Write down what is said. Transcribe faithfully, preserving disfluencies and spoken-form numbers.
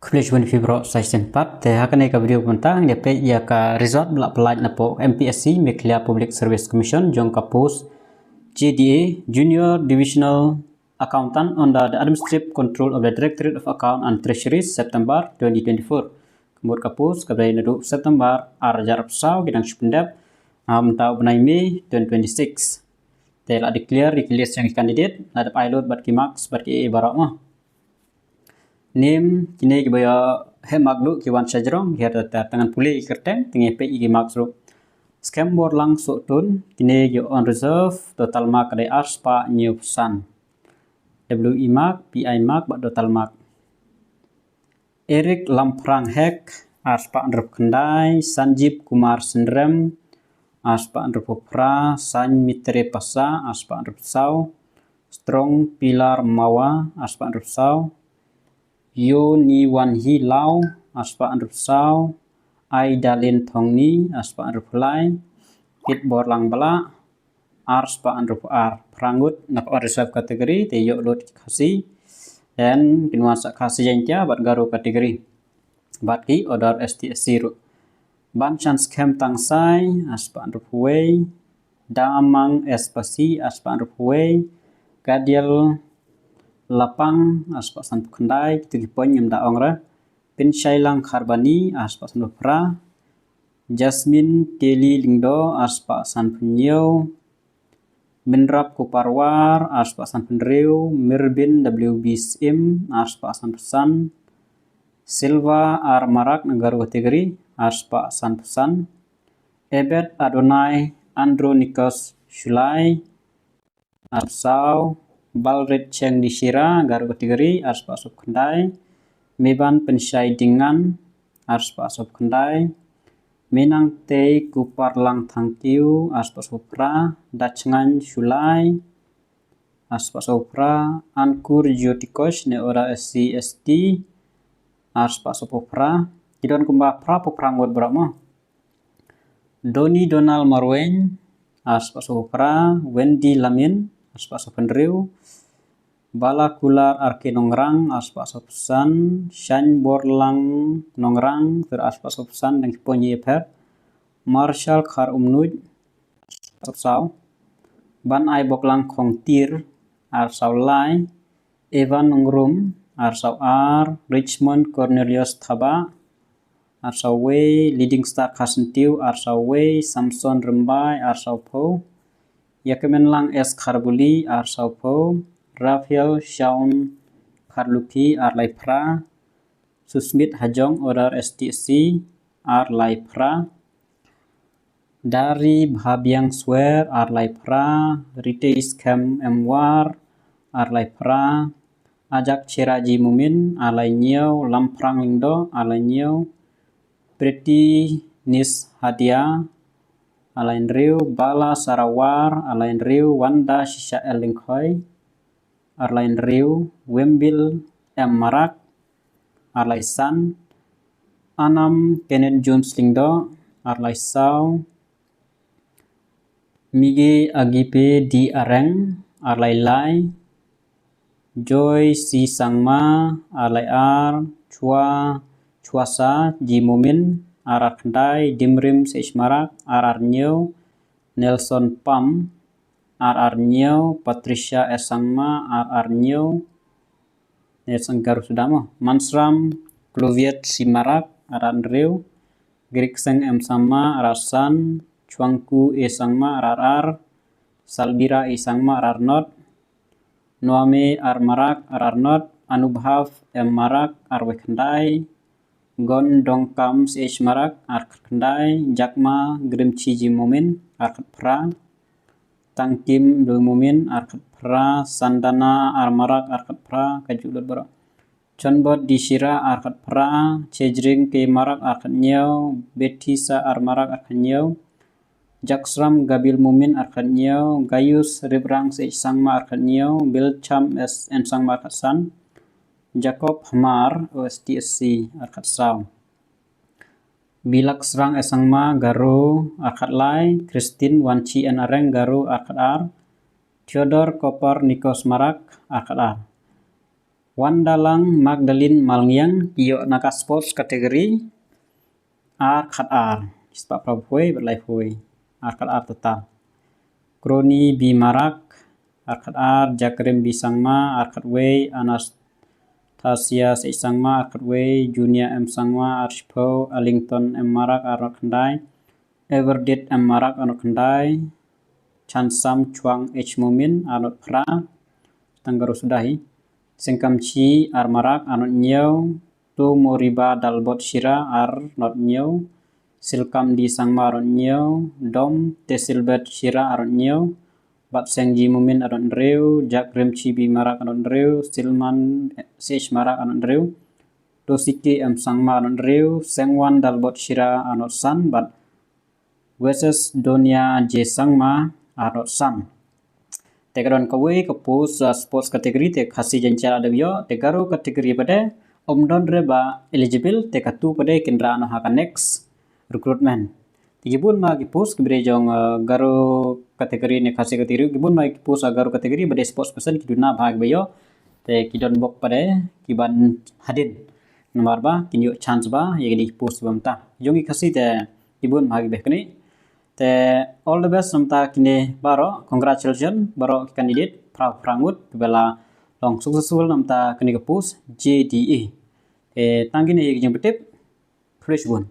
Khublei shibun ïa phi baroh sa shisien pat. Te ha kane ka video mynta ngin ïa peit ïa ka result ba la pynlait na poh M P S C, Meghalaya Public Service Commission, jong ka post J D A, Junior Divisional Accountant under the administrative control of the Directorate of Account and Treasury, September twenty twenty-four. Ka mut ka post ka dei naduh September ar hajar arphew saw, ki dang shu pyndep ha mynta u bnai May twenty twenty-six. Te la declare ïa ki list jong ki candidate, la dep ai lut bad ki marks bad ki A A baroh mo. Nym kine kiba ïoh heh mark duh ki wan sha jrong, ki heh ter ter, te ngan pule ïa ki kyrteng, te ngan peit ïa ki marks ruh. Skhem Borlang Sohtun, kine ki on reserve, total mark ka dei arspah hynñiewphew san. W E mark, P I mark bad total mark. Eric Lamphrang Hek, arspah hynriewphew khyndai, Sanjib Kumar Synrem, arspah hynriewphew phra, Sain Mitre Pasa, arspah hynriewphew saw, Strong Pilar Mawa, arspah hynriewphew saw, Yo Ni Wan Hi Law, arspah hynriewphew saw, Aidalin Thongni, arspah hynriewphew lai, Kit Borlang Bala, arspah hynriewphew ar. Phra ngut na ka on reserve category, te ïoh lut ki Khasi. Then kin wan sa Khasi Jaiñtia bad Garo category. Bad ki order S T S C ruh. Banshan Skhem Tangsai, arspah hynriewphew wei, Damang S Pasi, arspah hynriewphew wei, Gadiel Lapang, arspah sanphew khyndai, kitu ki point ngim da ong re. Pynshailang Kharbani, arspah sanphew phra, Jasmine Kelly Lyngdoh, arspah sanphew hynñiew, Bynrap Kuparwar, arspah sanphew hynriew, Mirbin W B Syiem, arspah sanphew san, Silva R Marak na Garo category, arspah sanphew san, Ebed Adonai Andronicus Shullai, arspah saw, Balrit Cheng Dishira, Garo category, arspah sawphew khyndai, Meban Pynshai Dyngan, arspah sawphew khyndai, Minangtei Kuparlang Thangkiew, arspah sawphew phra, Dachngan Shullai, arspah sawphew phra, Ankur Jyoti Kosh ne ora S C S T, arspah sawphew phra, ki don kumba phraphew phra ngut baroh mo. Doni Donald Marwein, arspah sawphew phra, Wendy Lamin, arspah sawphew hynriew, Bala Kular R K Nongrang, arspah sawphew san, Shaiñ Borlang Nongrang, ter arspah sawphew san, dang ki point ïapher, Marshal Khar Umnuid, arspah sawphew saw, Ban Ai Boklang Khongtir, arspah saw lai, Evan Nongrum, arspah saw ar, Richmond Cornelius Thabah, arspah saw wei, Leading Star Kharsyntiew, arspah saw wei, Samson Rymbai, arspah sawphew, Ïakmenlang S Kharbuli, arspah sawphew, Raphael Shaun Kharlukhi, arlai phra, Susmit Hajong, order S T S C, arlai phra, Dari Bhabiang Swer, arlai phra, Ritesh Khem M War, arlai phra, Ajak Cheraji Mumin, arlai hynñiew, Lamphrang Lyngdoh, arlai hynñiew, Preti Nis Hadia, arlai hynriew, Bala Sarawar, arlai hynriew, Wanda Shisha L Lyngkhoi, arlai hynriew, Wimbil M Marak, arlai san, Anam Kenneth Jones Lyngdoh, arlai saw, Migi Agipe D Areng, arlai lai, Joy C Sangma, arlai ar, Chua, Chuasa G Mumin, ar ar khyndai, Dimrim C H Marak, ar ar hynñiew, Nelson Pam, ar ar hynñiew, Patricia S Sangma, ar ar hynñiew, Nelson Garu suda mo, Mansram Kluviet C Marak, ar ar hynriew, Grikseng M Sangma, ar ar san, Chuangku A Sangma, ar ar ar, Salbira A Sangma, ar ar not, Noame R Marak, ar ar not, Anubhav M Marak, ar wei khyndai, Gon Dongkam C H Marak, ar khyndai, Jakma Grimchi G Mumin, ar khatphra, Tangkim W Mumin, ar khatphra, Sandana R Marak, ar khatphra, ka juh lut baroh. Chonbot D Shira, ar khatphra, Chejring K Marak, ar khathynñiew, Betisa R Marak, ar khathynñiew, Jaksram Gabil Mumin, ar khathynñiew, Gayus Ribrang C H Sangma, ar khathynñiew, Bilcham S N Sangma, ar khatsan, Jacob Hmar, O S T S C, ar khatsaw, Bilaksrang S Sangma, Garo, ar khatlai, Christine Wanchi N Areng, Garo, ar khatar, Theodore Copernicus Marak, ar khatar. Wandalang Magdalene Malngiang, ïoh na ka sports category, ar khat ar. Spah phraphew bad laiphew. Ar khat ar total. Kroni B Marak, ar khat ar. Jakrim B Sangma, ar khat wei. Anastasia S Sangma, ar khat wei. Junior M Sangma, ar shiphew. Alington M Marak, ar khat khyndai. Everdit M Marak, ar khat khyndai. Chansam Chuang H Mumin, ar khat phra. Tang Garo suda hi. Sengkam Chi R Marak, ar khat hynñiew. Tomoriba Dalbot Shira, ar khat hynñiew. Silkam D Sangma, ar khat hynñiew. Dom Tesilbet Shira, ar khat hynñiew. Bat Seng G Mumin, ar khat hynriew. Jakrim Chi B Marak, ar khat hynriew. Silman C H Marak, ar khat hynriew. Tosiki M Sangma, ar khat hynriew. Sengwan Dalbot Shira, ar khat san. Bat Weses Donia J Sangma, ar khat san. Te ka don kawei ka post, uh, sports category, te Khasi Jaiñtia la dep ïoh, te Garo category pat de ym don re ba eligible, te katu pat de kin rah noh ha ka next recruitment. Te ki bun ma ki post kiba dei jong, uh, Garo category ne Khasi category, ki bun ma ki post, uh, Garo category ba dei sports person ki duna bha kiba ïoh, te ki don bok pat de kiban hadien. Namar ba kin ïoh chance ba ïa kine ki post ba mynta. Jong ki Khasi te ki bun ma kiba kine. Te all the best namta kine baroh, congratulations baroh ki candidate, phra phra ngut kiba la long successful namta kine ka post J D A. Te tang kine ki jingpyntip, khublei shibun.